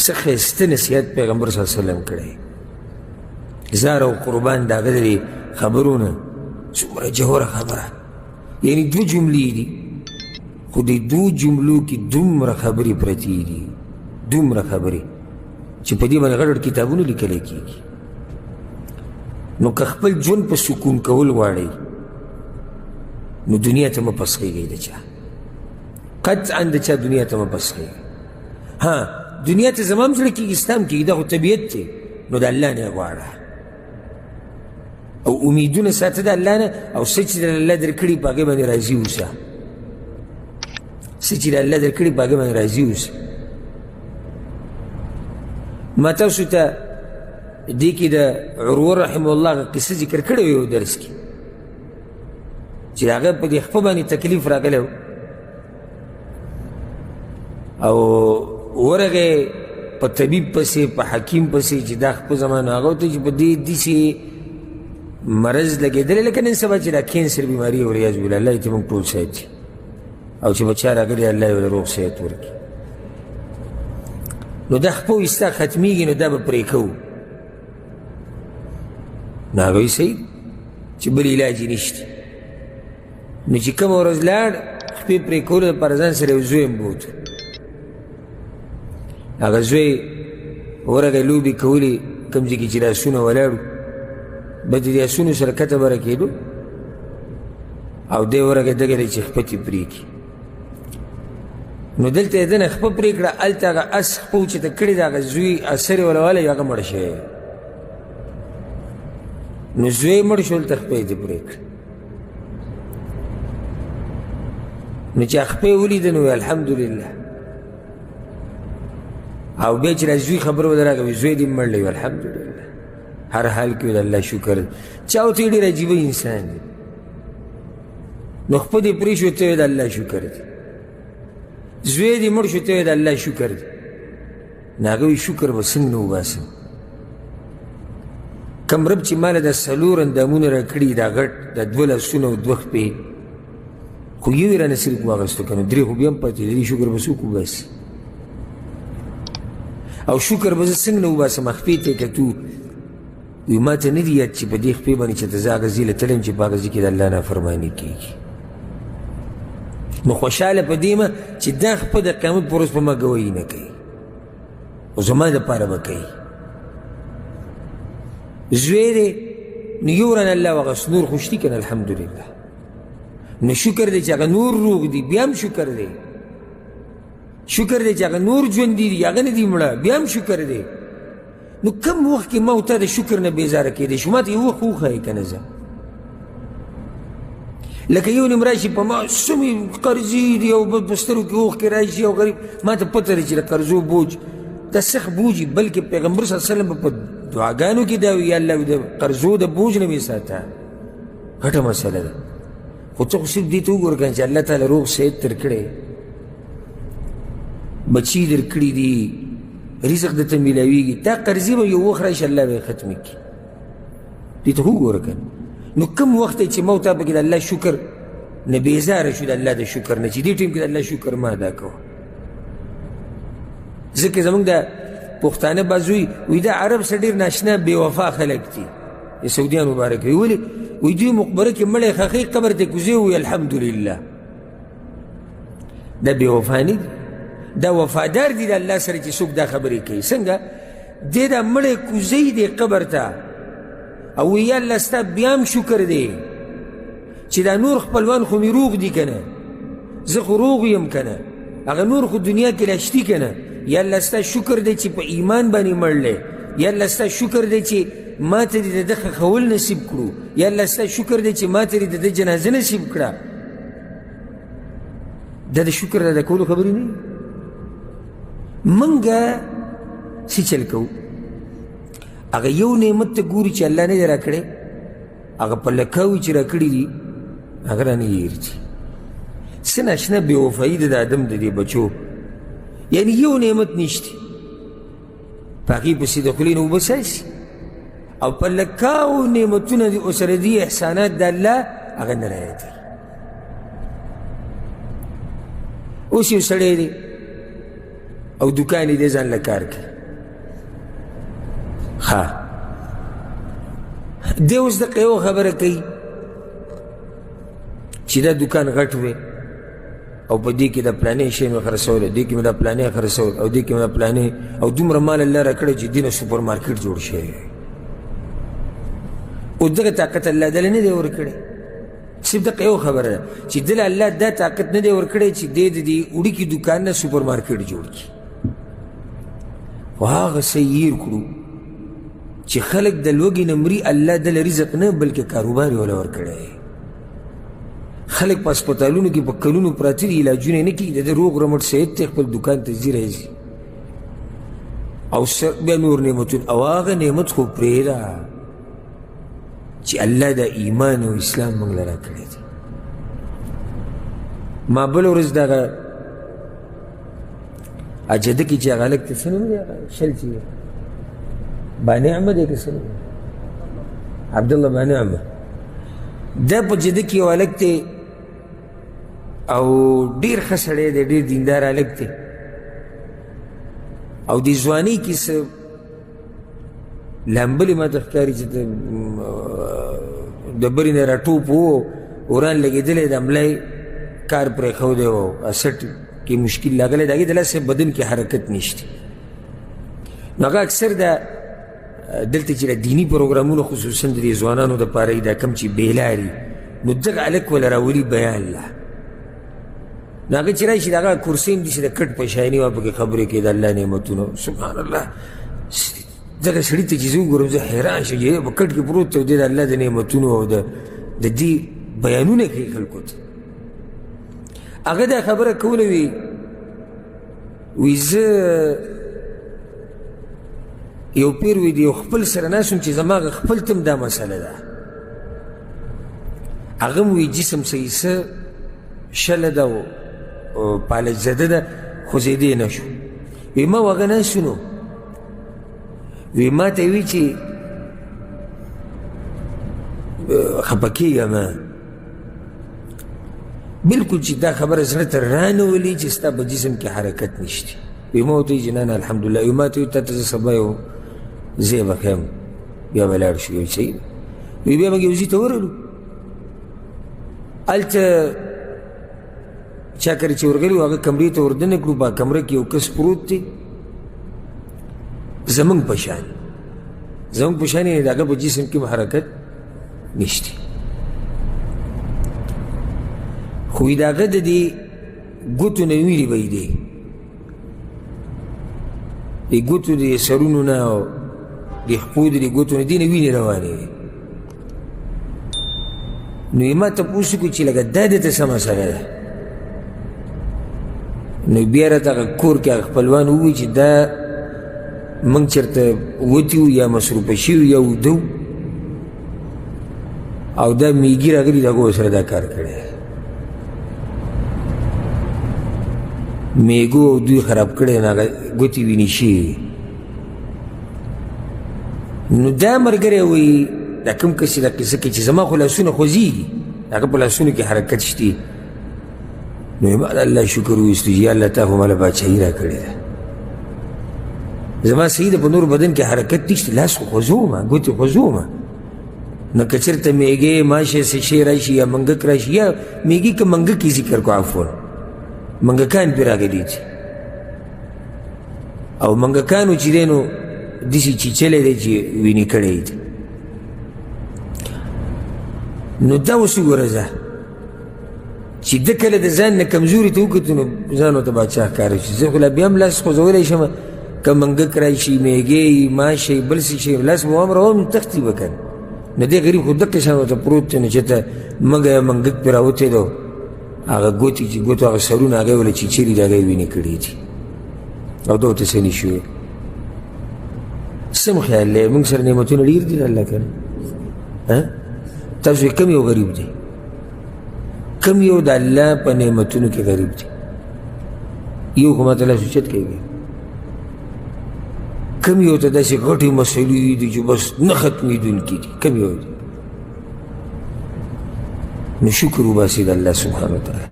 څه ښایسته نصیحت پیغمبر صلی الله علیه وسلم کړی. زار او قربان د هغه د خبرونه څومره ژوره خبره، یعنی دوه جملې دي، خو دې دوو جملو کې دومره خبرې پرتې دي، دومره خبرې چې په دې باندې غټ غټ کتابونه لیکلی کېږي. نو که خپل ژوند په سکون کول غواړئ نو دنیا ته مه پسخېږئ د چا، قطعا د چا دنیا ته مه پسخېږئ. ها دنیا ته زما هم زړه کېږي، ستا هم کېږي، دا خو طبیعت دی، نو د الله نه یې غواړه او امیدونه ساته د الله نه، او څه چې د الله درکړي په هغې باندې راضي اوسه، څه چې د الله درکړي په هغې باندې راضي اوسه. ما تاسو ته دې کې د عروه رحمه الله هغه قصه ذکر کړې وه یو درس کې، چې هغه په دې خپه باندې تکلیف راغلی و او ورغی په طبیب پسې، په حکیم پسې، چې دا خپه زما، نو هغه ورته چې په دې داسې مرض لګېدلی لکه نن سبا چې دا کینسر بیماري، والعیاذ بالله، الله یې ترې موږ ټول ساتي، او چې په چا راغلی الله یې ورله روغ صحت ورکړي. نو دا خپه وي ستا ختمېږي، نو دا به پرې کوو. نو هغه وایي صحیح چې بل علاج یې نشته. نو چې کومه ورځ لاړ خپې پرې کولو لپاره ځان سره یو زوی هم بوت. هغه زوی ورغی لوبې کولې، کوم ځای کې چې لاسونه ولاړو، به د دې اسونو سره کته بره کېدو، او دی ورغی دغه دی چې خپه ترې پرې کړي. نو دلته یې دنه خپه پرې کړه، هلته هغه اس خپه اوچته کړې ده، هغه زوی اسر یې وله والی، هغه مړ شوی. نو زوی مړ شو، هلته خپه یې ترې پرې کړه. نو چې خپه یې ولیده نو ویې الحمدلله. او بیا چې زوی خبر ورته راغی، زوی دې مړ دی، الحمدلله. هر حال کې د الله شکر. چا ورته ډېر عجیبه انسان دی، نو خپه دې پرې شو، ته وایې د الله شکر دی، زوی دې مړ شو، ته وایې د الله شکر دی. نو هغه وایي شکر به څنګه نه وباسم، کوم رب چې ماله دا څلور اندامونه راکړي، دا غټ دا دوه لاسونه او دوه خپې، خو یو یې رانه صرف واخېستو که نه درې خو بیا هم پاتې دي، شکر به څوک وباسي؟ او شکر به زه څنګه نه وباسم؟ خپې ته یې کتو، وایي ما ته نه دي یاد چې په دې خپې باندې چې ته زه هغه ځای له تللی یم چې په هغه ځای کې د الله نافرماني کېږي. نو خوشحاله په دې مه چې دا خپه د قیامت پر ورځ په ما ګواهي نه کوي، خو زما دپاره به کوي. زوی دی نو یو رانه الله واخیست، نور خو شتي که نه الحمدلله. نو شکر دی چې هغه نور روغ دي، بیا هم شکر دی. شکر دی چې هغه نور ژوندي دي، هغه نه دي مړه، بیا هم شکر دی. نو کم وخت کې ما او تا د شکر نه بېزاره کېدی شو؟ ما ته یو وخت وښایې که نه زه لکه یو نیم راشي په ما څومرې قرضې دي او په سترګو کې اوښکې راشي او غریب، ما ته پته ده چې د قرضو بوج دا سخت بوج، بلکې پیغمبر صلی الله علیه وسلم په دعاګانو کې دا وایي، یا الله د قرضو د بوج نه مې ساته. غټه مسله ده. خو ته خو صرف دې ته وګوره که نه چې الله تعالی روغ صحت درکړی، بچي درکړي دي، رزق درته میلاویږي، تا قرضې به یو وخت راشي الله به یې ختمې کړي. دې ته خو وګوره که نه. نو کوم وخت چې ما او تا پکې د الله شکر نه بېزاره شو، د الله د شکر نه، چې دې ټیم کې د الله شکر ما ادا کوه. ځکه زموږ د پښتانه بعض وایي دا عرب سره ډېر ناشنا بې وفا خلک دي، د سعودیان مبارک وي. ولې؟ وایي دوی مقبره کې مړی ښخوي، قبر ته کوزې، وایي الحمدلله. دا بې وفا نه دي، دا وفادار دي د الله سره چې څوک دا خبرې کوي. څنګه دی دا مړی کوزوي دی قبر ته او وایي یا الله ستا بیا هم شکر دی چې دا نور خپلوان خو مې روغ دي که نه، زه خو روغ یم که نه، هغه نور خو دنیا کې لا شتي که نه، یا الله ستا شکر دی چې په ایمان باندې مړ دی، یا الله ستا شکر دی چې ما ته دې د ده ښخول نصیب کړو، یا الله ستا شکر دی چې ما ته دې د ده جنازه نصیب کړه. دا د شکر ادا کولو خبرې نه. موږ څه چل کوو؟ هغه یو نعمت ته ګوري چې الله نه دی راکړی، هغه په لکاوي چې راکړي دي هغه رانه هېر دي. څه ناشنا بې وفایي ده د آدم د دې بچو، یعنی یو نعمت نشته په هغې پسې د خولې نه اوبه څاڅي، او په لکاو نعمتونه دي ورسره دي، احسانات د الله هغه نه رایادوي. اوس یو سړی دی او دکان یې دی ځان له کار کوي، ښه، دی اوس دقه یوه خبره کوي چې دا دکان غټ وی او په دې کې د پلانې شی مې خرڅولی، دې کې مې د پلانې خرڅول او دې کې مې د پلانې، او دومره مال الله راکړی چې دې نه سوپر مارکیټ جوړ شوی. او دغه طاقت الله دله نه دی ورکړی. صرف دقه یو خبره ده چې دله الله دا طاقت نه دی ورکړی چې دی د دې وړوکي دکان نه سوپر مارکیټ جوړ کړي. خو هغه څه یې هېر کړو چې خلک د لوږې نه مري، الله دله رزق نه بلکې کاروبار یې وله ورکړی. خلک په هسپتالونو کې په کلونو پراته دي، علاجونه یې نه کېږي، د ده روغ رمټ صحت دی، خپل دکان ته ځي راځي او بیا نور نعمتونه. او هغه نعمت خو پرېږده چې الله د ایمان او اسلام موږ له راکړی دی. ما بله ورځ دغه اجده کې چې هغه هلک ته څه نوم دی، هغه شل چې بانعمه دی که څه نوم دی، عبدالله بانعمه، دا په جده کې یو هلک دی او ډېر ښه سړی دی، ډېر دیندار هلک دی، او د ځوانۍ کې څه لامبلې ما ته ښکاري چې د برې نه راټوپ و، وران لګېدلی د ملا یې کار پرېښودی و، اسټ کې مشکل راغلی، د هغې د لاسه بدن کې حرکت نشته. نو هغه اکثر دا دلته چې د دیني پروګرامونو خصوصا د دې ځوانانو دپاره یې دا کوم چې بېلاري، نو دغه هلک وله راولي بیان له. نو هغه چې راشي د هغه کرسۍ هم داسې د کټ په شانې وه، پکې خبرې کوي د الله نعمتونو. سبحان الله، دغه سړي ته چې زه وګورم زه حیران شم چې په کټ کې پروت دی او دی د الله د نعمتونو او د دې بیانونه کوي خلکو ته. هغه دا خبره کوله وي، وي زه یو پیر وي د یو خپل سره ناست وم چې زما هغه خپل ته هم دا مسله ده. هغه هم وي جسم صحیح څه شله ده او پالج زده ده، خوځېدی نه شو. وي ما هغه ناست نو وي ما ته وي چې خفه کېږه مه، بالکل چې دا خبره زړه ته رانه ولي چې ستا په جسم کې حرکت نشته. وي ما ورته ویل چې نه نه الحمدلله. وي ما ته ویل تا ته زه سبا یو ځای به ښیم، بیا به لاړ شو. وي صحیح ده. وي بیا موږ یو ځای ته ورغلو، هلته چا کره چې ورغلي وو هغه کمرې ته وردننه کړو. په کمره کې یو کس پروت دی زموږ په شان، زموږ په شان یې د هغه په جسم کې هم حرکت نشته، خو د هغه د دې ګوتو نه وینې بهېدې، د ګوتو د سرونو نه او د خپو د ګوتو نه دې نه وینې روانې وې. نو یې ما تپوس وکړو چې لکه دا دې ته څه مسله ده؟ نو بیا راته هغه کور کې هغه خپلوان وویل چې دا موږ چېرته وتي وو یا مصروفه شوي وو یا وده وو، او دا میږي راغلي د هغو سره دا کار کړی، میږو او دوی خراب کړی، نو هغه ګوتې وینې شوي. نو دا ملګری وایي دا کوم کس چې دا قصه کوي چې زما خو لاسونه خوځېږي، هغه په لاسونو کې حرکت شته، نو ما د الله شکر وویستو چې یا الله تا خو ماله باچاهي راکړې ده، زما صحیح ده په نور بدن کې حرکت نشته، لاس خو خوځومه، ګوتې خوځومه. نو که چېرته میږی ماشه څه شی راشي یا منګک راشي، یا میږي که منګک یې ذکر کړو، عفوا منګکان پرې راغلي دي، او منګکانو چې دی نو داسې چیچلی دی چې وینې کړی دی. نو دا اوس وګوره زه چې ده کله د ځان نه کمزوري ته وکتو نو ځان ورته باچا ښکاره شي. زه خو لا بیا هم لاس خوځولی شم، که منګک راشي، میږی، ماشه، بل څه شي، لاس به هم روان تښتي به که نه. نو دی غریب خو دقه شان ورته پروت دی، نو چې ته مږه یا منګک پرې راوتی دی، هغه ګوتې چې ګوتو هغه سرونه هغه یې وله چیچلي دي، هغه یې وینې کړي دي، او ده ورته څه نه شي ویلی. څه مو خیال دی موږ سره نعمتونه ډېر دي د الله که نه؟ تاسو یې کوم یو غریب دی؟ کوم یو د الله په نعمتونو کې غریب دی؟ یو خو ماته لاس اوچت کوي. کوم یو ته داسې غټې مسئلې دي چې بس نه ختمېدونکې دي؟ کوم یو دی؟ نو شکر وباسي د الله سبحانه وتعالی.